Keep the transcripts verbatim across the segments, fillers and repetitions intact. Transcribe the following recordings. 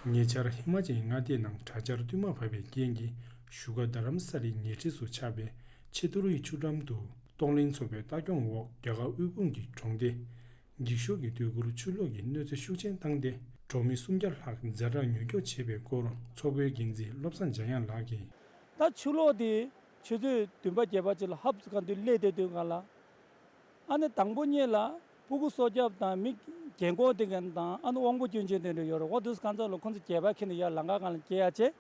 ཉེ་ཆར་ཧི་མ་ཅལ་མངའ་སྡེའི་ནང་དྲག་ཆར་སྟུད་མར་བབས་པའི་རྐྱེན་གྱིས་བཞུགས་སྒར་རྡ་རམ་ས་ལའི་ཉེ་འཁྲིས་སུ་ཆགས་པའི་ཆེ་ཐོ་རིའི་ཆུ་འགྲམ་དུ་གཏོང་ལེན་ཚོགས་པའི་ལྟ་སྐྱོང་འོག་རྒྱ་གར་དབུལ་ཕོངས་ཀྱི་གྲོང་སྡེ། འགྱིག་ཤོག་གི་སྡོད་གུར་ཆུ་ལོག་གིས་གནོད་འཚེ་ཤུགས་ཆེན་བཏང་སྟེ། གྲོང་མི་སུམ་བརྒྱ་ལྷག་ཛ་དྲག་མྱུར་སྐྱོབ་བྱས་པའི་སྐོར་ཚོགས་པའི་འགན་འཛིན་བློ་བཟང་འཇམ་དབྱངས་ལགས་ཀྱིས། ད་ཆུ་ལོག་དེ་ཆུ་ཚོད་བདུན་པ་བརྒྱད་པ་ཅིག་ལ་ཧབ་ཙམ་ག་དུས་སླེབས་བསྡད་དུས་སྒང་ལ། ཨ་ནི་དང་པོ་ཉིད་ལ་སྤུ་གུ་སྲོག་སྐྱོབ་དང་མི་རྒན་འཁོགས་དེ་གན་དང་ཨ་ནི་དབང་པོ་སྐྱོན་ཅན་དེ་འདྲ་ཡོད་རེད། འོ་དུས་གང་ཚ་ལོ་ཁོང་ཚོ་བརྒྱད་པ་ཁྱེར་ནས་ཡར་ལམ་ཁ་སྒང་ལ་སྐྱེལ་ཡ་བྱས།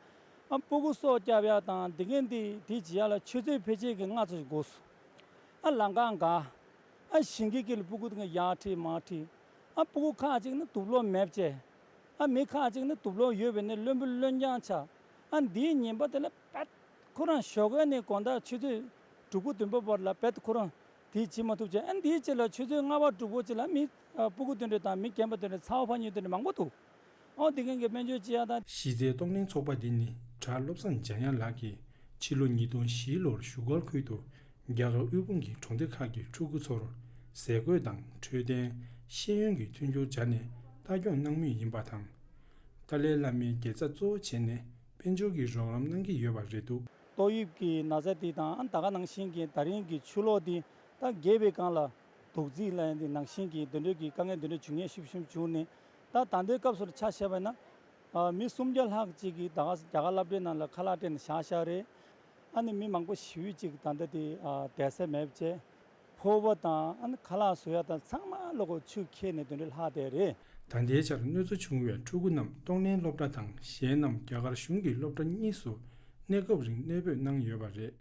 ཨ་སྤུ་གུ་སྲོག་སྐྱོབ་ཡ་དང་དེ་གན་དེ་དེ་བྱེད་ཡ་ལ་ཆུ་ཚོད་ཕལ་ཆེར་གྱི་ལྔ་ཙམ་ཞིག་འགོར་སོང་། ཨ་ལམ་ཁ་འགག་ཨ་ཞིང་གི་དཀྱིལ་ལ་སྤུ་གུ་དེ་གན་ཡར་ཁྲིད་མར་ཁྲིད། ཨ་སྤུ་གུ་ཁག་ཅིག་ནི་དུག་སློག་མེད་བྱས། ཨ་མི་ཁག་ཅིག་ནི་དུག་སློག་ཡོད་པས་ནི་རློན་པོ་རློན་རྐྱང་ཆགས། ཨ་འདིའི་ཉིན་པ་དེ་ལ་བད་ཁོ་རང་ཞོགས་ཀས་ནས་དགོང་དག་ཆུ་ཚོད་དྲུག་པ་བདུན་པ་བར་ལ་བད་ཁོ་རང་དེ་བྱེད་མ་ཐུབ་བྱས། ཨ་འདིའི་རྗེས་ལ་ཆུ་ཚོད་ལྔ་པ་དྲུག་པ་ཅིག་ལ་མི་ཨ་སྤུ་གུ་དེ་འདྲ་དང་མི་རྒན་པ་དེ་འདྲ་ཚ་བ་འཕར་མཁན་དེ་འདྲ་མང་པོ་འདུག་ཨོ་དེ་གན་གྱི་སྨན་བཅོས་བྱེད་ཡ་དང་། གཞི་རྩའི་གཏོང་ལེན་ཚོགས་པ་འདི་ནི་གྲྭ་བློ་བཟང་འཇམ་དབྱངས་ལགས་ཀྱིས་ཕྱི་ལོ་ཉིས་སྟོང་བཞི་ལོར་བཞུགས་སྒར་ཁུལ་དུ་རྒྱ་གར་དབུལ་ཕོངས་ཀྱི་གྲོང་སྡེ་ཁག་གི་ཕྲུ་གུ་ཚོར་ཟས་གོས་དང་འཕྲོད་བསྟེན། ཤེས་ཡོན་གྱི་མཐུན་འགྱུར་སྦྱར་ནས་ལྟ་སྐྱོང་གནང་མུས་ཡིན་པ་དང་། ཏཱ་ལའི་བླ་མའི་དགེ་རྩ་གཙོ་བོ་བྱས་ནས་དཔལ་འབྱོར་གྱི་རོགས་རམ་གནང་གི་ཡོད་པ་རེད་འདུག་ཏོག་དབྱིབས་ཀྱི་ན་ཚ་དེ་དང་ཨ་ད་ག་ནང་བཞིན་གྱི་ད་རིང་གི་ཆུ་ལོག་འདི་ད་རྒས་པའི་སྒང་ལ་དུག་རྫས་ལ་ཡང་འདི་ནང་བཞིན་གྱི་དེ་འདྲའི་གི་དཀའ་ངལ་དེ་འདྲ་བྱུང་ངེས་ཤུབ་ཤུབ་བྱུང་ནས། ད་ད་ལྟའི་སྐབས་སུ་ཆ་བཞག་པ་ན། ཨ་མི་སུམ་བརྒྱ་ལྷག་ཅིག་གིས་ད་ག་རྒྱ་གར་སློབ་གྲྭའི་ནང་ལ་ཁ་ལག་སྤྲད་ནས་བཞག་བཞག་རེད། ཨ་ནི་མི་མང་པོ་ཞེ་པོ་ཅིག་ད་ལྟ་དེ་ཨ་བསྡད་ས་མེད་པ་བྱས། ཕོར་པ་དང་ཨ་ནི་ཁ་ལག་བཟོ་ཡ་དང་ཚང་མ་ལོག་གོ་ཆུ་ཁྱེར་ནས་དེ་འདྲ་ལྷག་བསྡད་རེད། ད་ལྟའི་ཆར་གནོད་འཚེ་བྱུང་བའི་ཕྲུ་གུ་རྣམས་གཏོང་ལེན་སློབ་གྲྭ་དང་གཞན་རྣམས་རྒྱ་གར་གཞུང་གི་སློབ་གྲྭ་གཉིས་སུ་གནས་སྐབས་རིང་གནས་སྤོས་གནང་ཡོད་པ་རེད།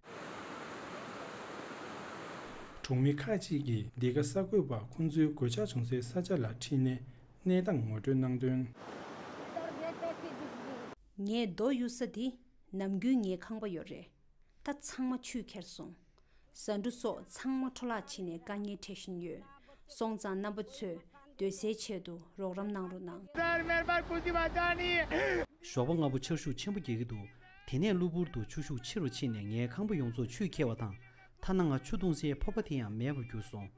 གྲོང་མི་ཁག་ཅིག་གིས་འདི་ག་གསར་འགོད་པ་ཁོང་ཚོའི་གོད་ཆག་བྱུང་སའི་ས་ཆ་ལ་ཁྲིད་ནས་གནས་སྟངས་ངོ་སྤྲོད་གནང་དོན། ངའི་རྡོ་གཡུག་ས་འདི་ནམ་རྒྱུན་ངའི་ཁང་པ་ཡོད་རེད། ད་ཚང་མ་ཆུས་ཁྱེར་སོང་། ཟ་འབྲུ་སོགས་ཚང་མ་འཕྲོ་བརླག་ཕྱིན་ནས་དཀའ་ངལ་འཕྲད་བཞིན་ཡོད། སོང་ཙང་རྣམ་པ་ཚོས་སྡོད་སའི་ཆེད་དུ་རོགས་རམ་གནང་རོགས་གནང་། ཞོགས་པ་སྔ་པོ་ཆར་ཤུགས་ཆེན་པོ་རྒྱག་གི་འདུག་དེ་ནས་གློ་བུར་དུ་ཆུ་ཤུགས་ཆེ་རུ་ཕྱིན་ནས་ངའི་ཁང་པ་ཡོངས་རྫོགས་ཆུས་ཁྱེར་བ་དང་། ཐ་ན་ང་ཆུ་བཏུང་སའི་ཕོར་པ་དེ་ཡང་མེད་པར་གྱུར་སོང་།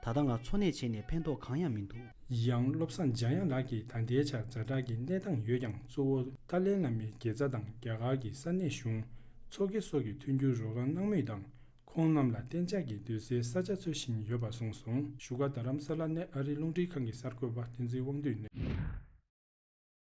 ད་ལྟ་ང་འཚོ་གནས་བྱས་ནས་ཕན་ཐོགས་གང་ཡང་མི་འདུག་ཡང་བློ་བཟང་འཇམ་དབྱངས་ལགས་ཀྱིས་ད་ལྟའི་ཆར་ཛ་དྲག་གི་གནས་སྟངས་ཡོད་ཀྱང་གཙོ་བོ་ཏཱ་ལའི་བླ་མའི་དགེ་རྩ་དང་རྒྱ་གར་གྱི་ས་གནས་གཞུང་། མཚོ་སྐྱེས་སོགས་ཀྱི་མཐུན་འགྱུར་རོགས་རམ་གནང་མུས་དང་། ཁོང་རྣམས་ལ་གཏན་འཇགས་ཀྱི་སྡོད་སའི་ས་ཆ་འཚོལ་བཞིན་ཡོད་པ་གསུངས་སོང་། བཞུགས་སྒར་རྡ་རམ་ས་ལ་ནས་ཨ་རིའི་རླུང་འཕྲིན་ཁང་གི་གསར་འགོད་པ་བསྟན་འཛིན་དབང་འདུས་ནས།